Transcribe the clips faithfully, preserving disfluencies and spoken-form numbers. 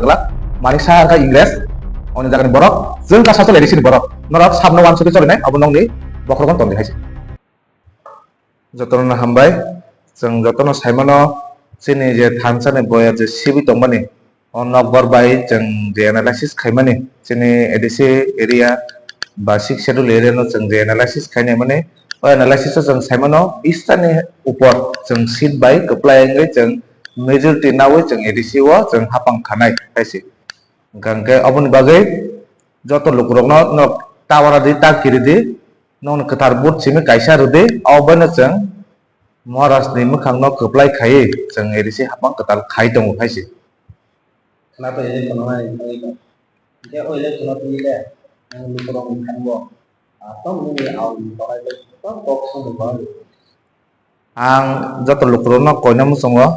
glak, Manik Saha wngkha Ingres, oni jagani borok, chwng kha sachol A D C ni borok, norok sabno wansugwi cholinai, abo nokni bokhorogo tongdi hai se. Jotono hambai, chwng jotono saimano chini je thansa ni boyar je sibwi tongmani, o nokbar bai chwng je analysis khaimani, chini A D C area ba sixth schedule area no chwng je analysis khainai mani, o analysis o chwng saimano bista ni upor chwng seat bai kwplai wngwi chwng majority nawi chwng A D C o chwng hapang khanai hai se. Hwnkha hwnkhe oboni bagwi joto lukurokno nok tawara di, ta kiri di, nokni kwthar vote simi kaisa rwdi, abo baino chwng Maharaj ni mwkhangno kwplai khaiwi chwng A D C hapang kwtal khai tongo hai se. Khwna tongwi tongno nai wngwi tong. Hwnkhe o election o twi le ang lukurokni thango, ah, tamo nini aoni tonai bai tamo kok songni tonai. Ang joto lukurokno koina muchungo,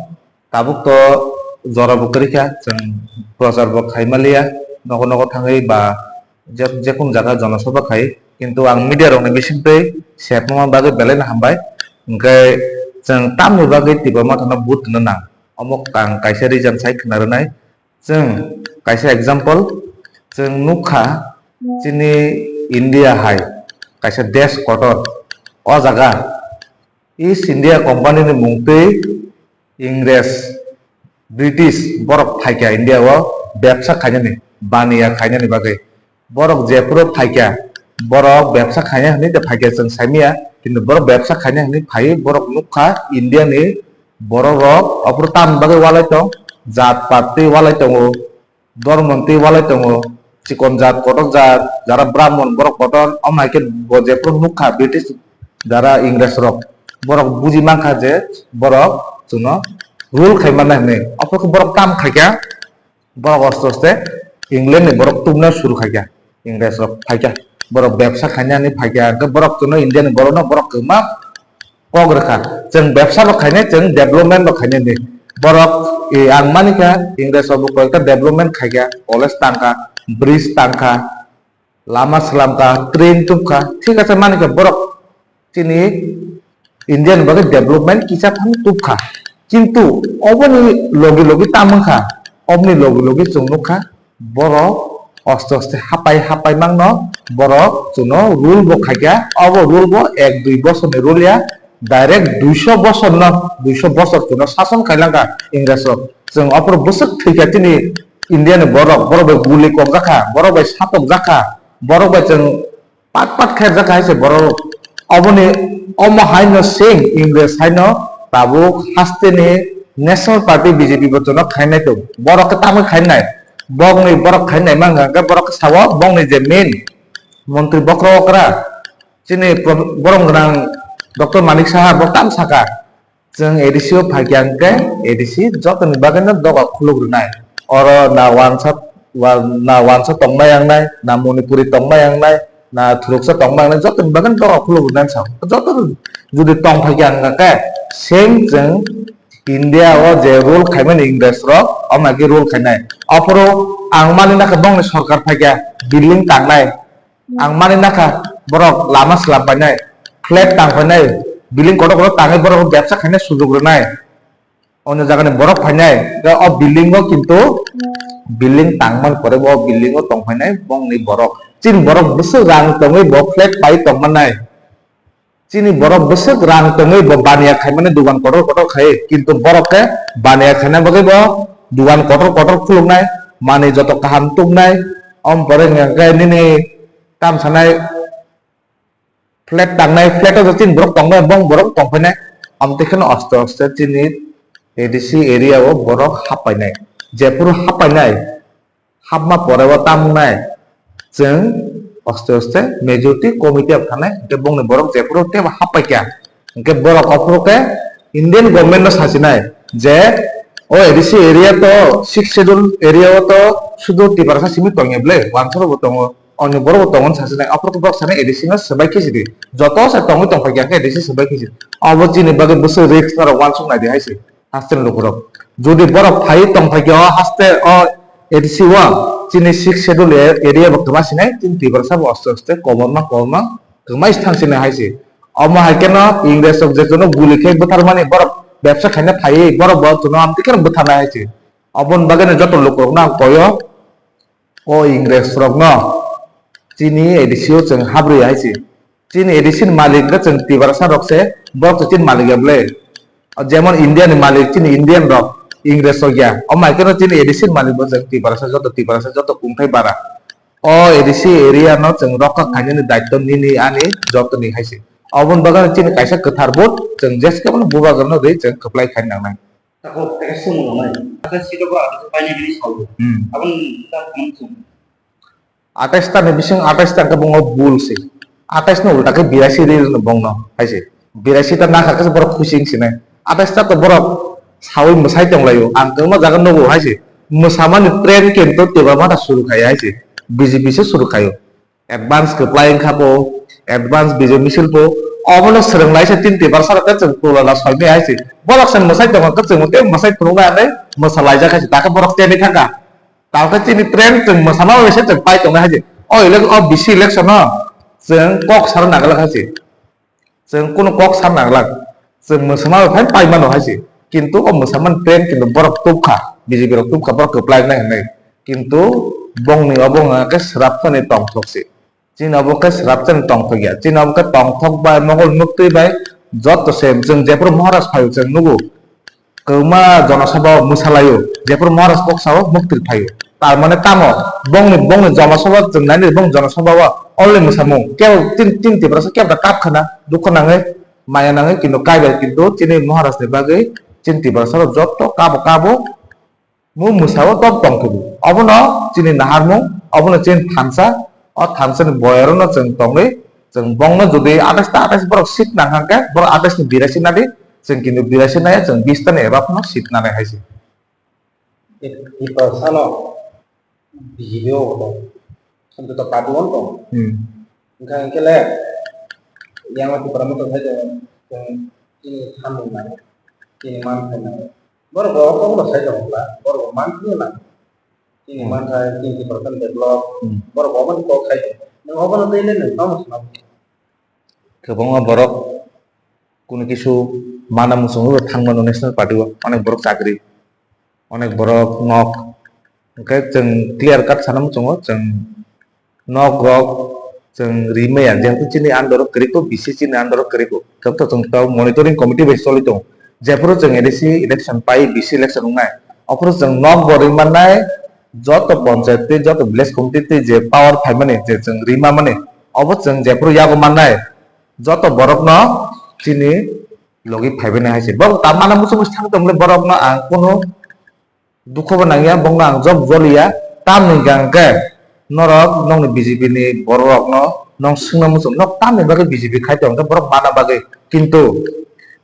tabuk to jora bo kwrwi kha, chwng prochar bo khai maliya, nogo nogo thangwi ba je, jekunu jaga jonosabha khai, kintu ang media rokni bisingtwi share wngma bagwi belai no hambai. Hwnkhe chwng tamni bagwi Tipra Mothano vote rwna nang? Omo ang kaisa reason sai khwna rwnai. Chwng kaisa example, chwng nukha chini India hai kaisa desh kotor, o jaga East India Company ni mung twi Ingres, British borok phaikha India o bebsa khainani, baniya khainani bagwi. Borok jephuru phaikha, borok bebsa khaina hwnwi de phaikha chwng saimanya, kintu borok bebsa khaina hwnwi phaiwi borok nukha India ni borok rok aphuru tamni bagwi walai tong, jat pat twi walai tongo, dormo twi walai tongo, chikon jat kotor jat, jara Brahmon borok kotor, omo hai khe bo jephuru nukha British jara Ingres rok, borok buji mankha je borok chwngno rule khai mannai hwnwi, aphuru khe borok tam khaikha. Borok aste aste England ni borok tubuna suru khaikha, Ingres rok phaikha, borok bebsa khainani phaikha, hwnkhe borok chwngno India ni borokno borok kwma kok rwkha, chwng bebsa bo khainai, chwng development bo khainani. Borok, eh, ang manikha Ingres rok bo koikta development khaikha, college tangkha, bridge tangkha, lama slamkha, train tubkha, thik ase, manikha borok chini India ni bagwi development kisa phano tubkha. Kintu oboni logi logi tamo wngkha, oboni logi logi chwng nukha, borok aste aste hapai hapai mangno borok chwngno rule bo khaikha, obo rule bo ek dui bosor ni rule ya, direct duiso bosor no, duiso bosor chwngno sason khailangkha Ingres rok. Chwng aphuru bwswk thwikha chini India ni borok, borok bai guli kokjakha, borok bai satok jakha, borok bai chwng pat pat khairjak hai se borok. Oboni, omo haino same Ingres haino tabuk hasteni National Party B J P bo chwngno khainai tong. Borok khe tamwi khainai. Bokni borok khainai mangkha, hwnkhe borok khe sao bokni je main montri bokhorok okra chini pro-, borom gwnang Doctor Manik Saha bo tam saka. Chwng A D C o phaikha hwnkhe A D C jotoni bagwino doga khuluk rwnai. Oro na wansa, wa-, na wansa tongma yangnai, na Manipuri tongma yangnai, na Thuruksa tongma yangnai, jotoni bagwino doga khuluk rwnai sa. Joto jodi tong phaikha hwnkhe same chwng India o je rule khaimani Ingres rok, omo hai khe rule khainai. Aphuru ang mani nakha bongni sorkar phaikha, building tangnai. Ang mani nakha borok lama slam painai, flat tang painai, building kotor kotor tangwi borok bebsa khaina sujok rwnai. Onyo jagani borok phainai, o building o kintu building tangmani pore bo building o tong painai bongni borok. Chini borok bwswk rang tongwi bo flat pai tong mannai. Chini borok bwswk rang tongwi bo baniya khaimani dugan kotor kotor khai, kintu borok khe baniya khaina bagwi bo dugan kotor kotor khuluknai, manwi joto kaham tubnai, om pore hwnkhe nini tam sanai flat tangnai, flat o chini borok tongnai, bong borok tongphainai, amtwi kheno aste aste chini A D C area o borok happainai, jephuru happainai, hapma pore o tamo wngnai, chwng aste aste majority committee o thanai, hwnkhe bongni borok jephuru teibo happaikha, hwnkhe borok aphuru khe Indian government no sachinai je o A D C area to, sixth schedule area o to sudu Tiprasa simi tongya ble, wansaro bo tongo, onyo borok bo tongo sachinai, aphuru khe borok sanai A D C no swbai khe sidi, joto se tongwi tongphaikha hwnkhe A D C swbai khe sidi, abo chini bagwi bwswk risk norok wansuk naidi hai se. Hasteni lukurok. Jodi borok phaiwi tongphaikhe o haste o A D C o chini sixth schedule area bo kwma sinai, chini Tiprasa bo aste aste kobangma kobangma kwmai thang sinai hai se. Omo hai kheno Ingres rok je chwngno guli khe bwtharmani borok bebsa khaina phaiwi borok bo chwngno amtwi kheno bwtharnai hai se. Oboni bagwi no joto lukurokno ang koyo, o Ingres rokno chini A D C o chwng habrwi hai se. Chini A D C ni malik wngkha chwng Tiprasa rok se, borok se chini malik ya bwle. O jemon India ni malik chini Indian rok, Ingres rok ya. O mai kheno chini A D C ni malik bo chwng Tiprasa, joto Tiprasa, joto kungthai bara. O A D C area no chwng rokha khainani daitto nini ani jotoni hai se. Oboni bagwi chini kaisa kwthar vote chwng jeskhe bono bubagrano rwi chwng kwplai khai nangnai. Tako teke sung rwnai. Teke sito ko ate paini bini sol. Hmm. Abon ta kamu sung. Atais ta ni bising atais ta ke bongo bul se. Atais no ulta ke birasi ri no bongno hai se. Birasi ta nakha ke borok khusi wng sinai. Atais ta to borok sawi mwsai tong laio. Ang kwma jaga nogo hai se. Mwsamani trend kento teba mata suru khai hai se. B J P se suru khaio. Advance kwplai wngkha bo, advance bijoi misil bo, obono swrwng laisa chini Tiprasa rok khe chwng tula na soi maya hai se. Borok se mwsai tongo khe chwng tei mwsai phunukna hinwi mwsa laijak hai se. Takhe borok chenwi thangkha. Takhe chini trend chwng mwsama bai se chwng pai tongnai hai se. O elek-, o B C election no chwng kok saro naglak hai se. Chwng kunu kok san nanglak. Chwng mwsama bai phai pai mano hai se. Kintu o mwsamani trend kintu borok tubkha, B J P rok tubkha, borok kwplai nai hinwi. Kintu bongni obo wngkha khe swrapmani tongthok se. Chini obo khe swrapjani tongthok ya. Chini obo khe tongthok bai mokol muktwi bai joto se chwng jephuru Maharaj phaio chwng nugo. Kwbangma Jana Sabha o mwsa laio, jephuru Maharaj kok sao muktwi phaio. Tar mane tamo bongni, bongni Jana Sabha chwng nainai bong Jana Sabha o only mwsamung. Kebo tin, tin Tiprasa kebo da kap khana, dukho nangwi, maya nangwi, kintu kaibai kintu chini Maharaj ni bagwi chini Tiprasa rok joto kabo, kabo, mu mwsao tok tongthogo. Obono chini naharmung, obono chini thansa, o thansa ni boyaro no chwng tongwi, chwng bongno jodi atais ta atais borok seat nang kha khe, borok atais ni birasi nadi, chwng kintu birasi naya, chwng bis ta ni eba phano seat nanai hai se. Tiprasa no B J P o tong, joto party o tong. Hmm. Wngkha hwnkhe le, yang Tipra Motha hai tong, chwng chini samung nang, chini manthai nang. Borok bo kok no sai tong bwla, borok bo manthai nang. Chini Hmm. manthai, chini Tiprasa develop, Hmm. borok bo aboni kok sai tong. Nwng obono twi le nwng tamo swnam? Kwbangma borok kunu kisu mana muchungo thangmano National Party o, onek borok chakri, onek borok nok, hwnkhe chwng clear cut sana muchungo, chwng nok rok chwng rimaya, jehetu chini under o kwrwi kho, B C chini under o kwrwi kho, khe to chwng to monitoring committee bai choli tongo, jephuru chwng A D C election pai, B C election wngnai, aphuru chwng nok bo rimannai, joto panchayat tei joto village committee tei je power phaimani je chwng rimamani, obo chwng jephuru yago mannai, joto borokno chini logi phaibani hai se. Borok ta mana muchung muchung thang tongmani borokno ang kunu dukho bo nangya, bongno ang job joliya, tamni hwnkhe norok nokni B J P ni borok rokno nok swngna muchung, nok tamni bagwi B J P khai tong khe borok mana bagwi, kintu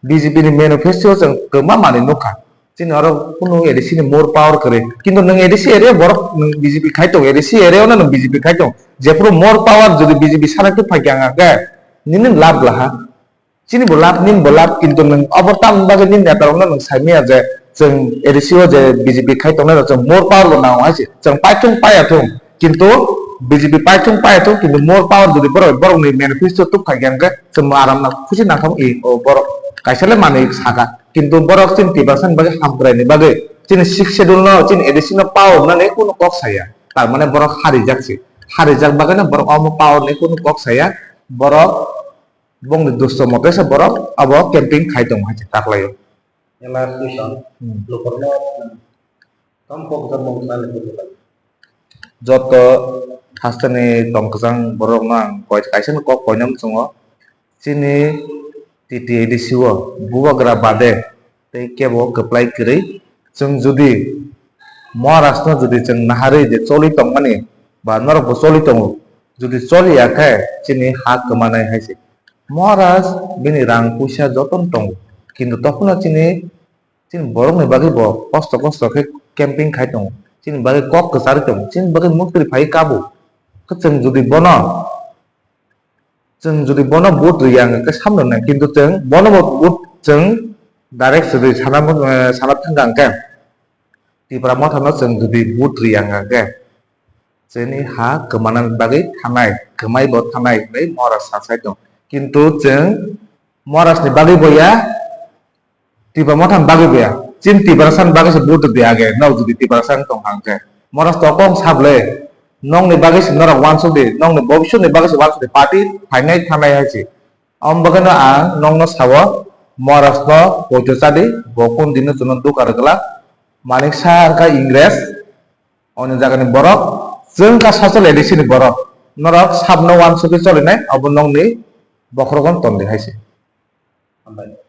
B J P ni manifesto chwng kwma manwi nukha. Chini oro kunu A D C ni more power kwrwi. Kintu nwng A D C area borok nwng B J P khai tong, A D C area no nwng B J P khai tong. Jephuru more power jodi B J P sana khe phai khe ang khe nini lab laha. Chini bo lab, nini bo lab, kintu nwng obo tamni bagwi nini neta rokno nwng sai maya je chwng A D C o je B J P khai tongnai rok chwng more power bo nango hai se. Chwng paithung paiya thung. Kintu B J P paithung paiya thung, kintu more power jodi borok, borokni manifesto tubkha khe hwnkhe chwng aram na khusi nangkha i o borok kaisa le manwi saka. Kintu borok chini Tiprasa ni bagwi hamkrai ni bagwi chini sixth schedule no chini A D C no power nani kunu kok saya. Tar mane borok harijak se. Harijak bagwi no borok omo power ni kunu kok saya. Borok bongni dusto mote se borok abo camping khai tongo hai se taklaio. Ela sison Hmm. lukurno Tamo kok kwchang mung swnamwi tubukha. Joto hasteni tong kwchang borokno ang koi-, kaisa ni kok koinani muchungo. Chini T T A D C o bubagra bade tei kebo kwplai kwrwi. Chwng jodi Maharashtra jodi chwng naharwi je choli tongmani ba norokbo choli tongo, jodi choli ya khe chini ha kwmanai hai se. Maharaj bini rang puisa jotono tongo, kintu tokhuno chini Chini borokni bagwi bo kosto kosto khe camping khai tongo. Chini bagwi kok kwcharwi tongo. Chini bagwi muktri phaiwi kabo. Khe chwng jodi bono, chwng jodi bono vote rwya wngkha khe samno nai. Kintu chwng bono bo vote chwng direct jodi sana, eh, sana thangkha hwnkhe Tipra Mothano chwng jodi vote rwya wngkha khe chini ha kwmana bagwi thanai, kwmai bo thanai hinwi Maharaj sa sai tongo. Kintu chwng Maharajni bagwi bo ya, Tipra Motha ni bagwi bo ya. Chini Tiprasa ni bagwi se vote rw di age, nok jodi Tiprasa wng tong kha hwnkhe. Moras to kok sablai, nokni bagwi se norok uansuk di, nokni bobiswt ni bagwi se uansuk di, party phainai thanai hai se. Omo bagwi no ang nokno sao, Moras no poito cha di, bo kun dino chwngno dukha rw glak. Manik Saha wngkha Ingres, oni jagani borok, chwng wngkha social A D C ni borok. Norok sabno uansugwi cholinai, abo nokni bokhorogo ton di hai se. Hambai.